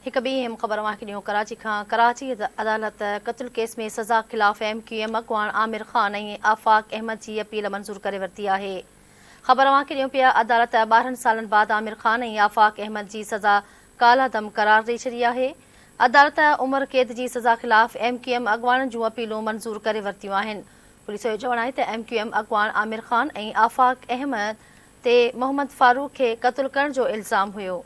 هڪ ٻي اهم خبر اوهان کي ڏيون ڪراچي کان، ڪراچي عدالت قتل ڪيس ۾ سزا خلاف ايم ڪيو ايم اڳواڻ عامر خان ۽ آفاق احمد جي اپيل منظور ڪري ورتي آهي. خبر اوهان کي ڏيون پيا عدالت 12 سالن بعد عامر خان ۽ آفاق احمد جي سزا ڪالعدم قرار ڏئي ڇڏي آهي. عدالت عمر قيد جي سزا خلاف ايم ڪيو ايم اڳواڻن جون اپيلون منظور ڪري ورتيون آهن. پوليس جو چوڻ آهي ته ايم ڪيو ايم اڳواڻ عامر خان ۽ آفاق احمد تي محمد فاروق کي قتل ڪرڻ جو الزام هيو.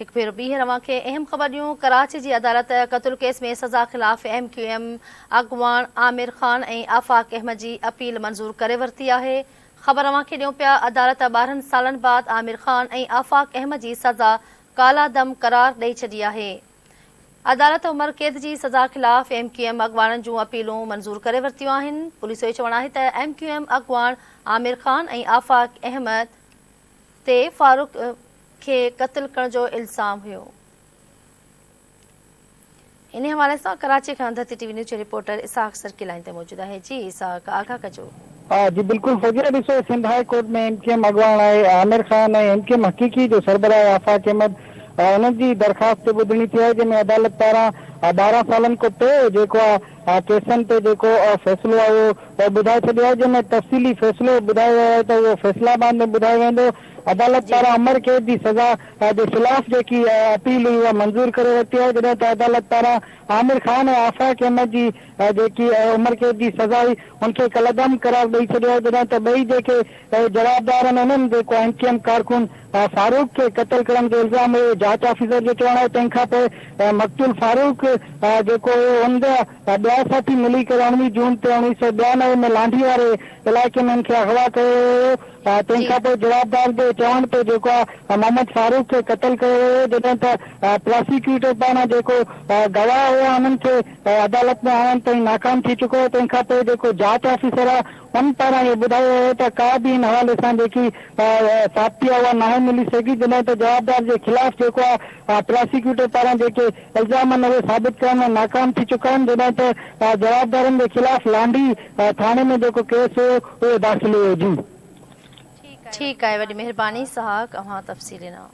هڪ ڀيرو ٻيهر اوهان کي اهم خبر ڏيون، ڪراچي جي عدالت قتل ڪيس ۾ سزا خلاف ايم ڪيو ايم اڳواڻ عامر خان ۽ آفاق احمد جي اپيل منظور ڪري ورتي آهي. خبر اوهان کي ڏيون پيا عدالت 12 سالن بعد عامر خان ۽ آفاق احمد جي سزا ڪالعدم قرار ڏئي ڇڏي آهي. عدالت عمر قيد جي سزا خلاف ايم ڪيو ايم اڳواڻن جون اپيلون منظور ڪري ورتيون آهن. پوليس جو چوڻ آهي ته ايم ڪيو ايم اڳواڻ عامر خان ۽ آفاق احمد تي فاروق کي قتل ڪرڻ جو الزام هيو. انهي حوالي سان ڪراچي کان ڌرتي ٽي وي نيوز جو رپورٽر اسحاق سرڪي لائين تي موجود آهي جي اسحاق آگاهه ڪجو. جي بلڪل فوزيه ڏسو Sindh high court ۾ M Q M اڳواڻ آهي Aamir Khan ۽ M Q M حقيقي جو سربراهه آفاق احمد انهن جي درخواست تي ٻڌڻي ٿي آهي جنهن ۾ عدالت پاران 12 سالن کان پوء جيڪو آهي ڪيسن تي جيڪو فيصلو آهي اهو ٻڌائي ڇڏيو آهي جنهن ۾ تفصيلي فيصلو ٻڌايو ويو آهي ته اهو فيصل آباد ۾ ٻڌايو ويندو عدالت پاران عمر قيد جي سزا جي خلاف جيڪي اپيل هئي اها منظور ڪري ورتي آهي جڏهن ته عدالت پاران عامر خان ۽ آفاق احمد جي جيڪي عمر قيد جي سزا هئي ان کي ڪالعدم قرار ڏئي ڇڏيو آهي جڏهن ته ٻئي جيڪي جوابدار آهن انهن جيڪو ايم ڪيو ايم ڪارڪن فاروق کي قتل ڪرڻ جو الزام هيو جاچ آفيسر جو چوڻ آهي تنهن کان پوء مقتول فاروق جيڪو هيو ان جا ٻيا ساٿي ملي ڪري 19 جون تي 1992 ۾ لانڍي واري علائقي ۾ ان کي اغوا ڪيو ويو هيو تنهن کان پوء جوابدار جي چوڻ تي جيڪو آهي محمد فاروق کي قتل ڪيو ويو هيو جڏهن ته پراسيڪيوٽر پاران جيڪو گواهه هيا انهن کي عدالت ۾ آڻڻ تائين ناڪام ٿي چڪو هو تنهن کان پوء جيڪو جاچ آفيسر آهي ان پاران اهو ٻڌايو ويو ته ڪا به ان حوالي سان جيڪي ثابتي آهي اها ناهي ملي سگهي جڏهن ته جوابدار جي خلاف جيڪو آهي پراسيڪيوٽر پاران جيڪي الزام آهن اهي ثابت ڪرڻ ۾ ناڪام ٿي چڪا آهن جڏهن ته جوابدارن جي خلاف لانڍي ٿاڻي ۾ جيڪو ڪيس هيو اهو داخل هيو جي. ٺيڪ آهي وڏي مهرباني اسحاق اوهان تفصيل ڏنا.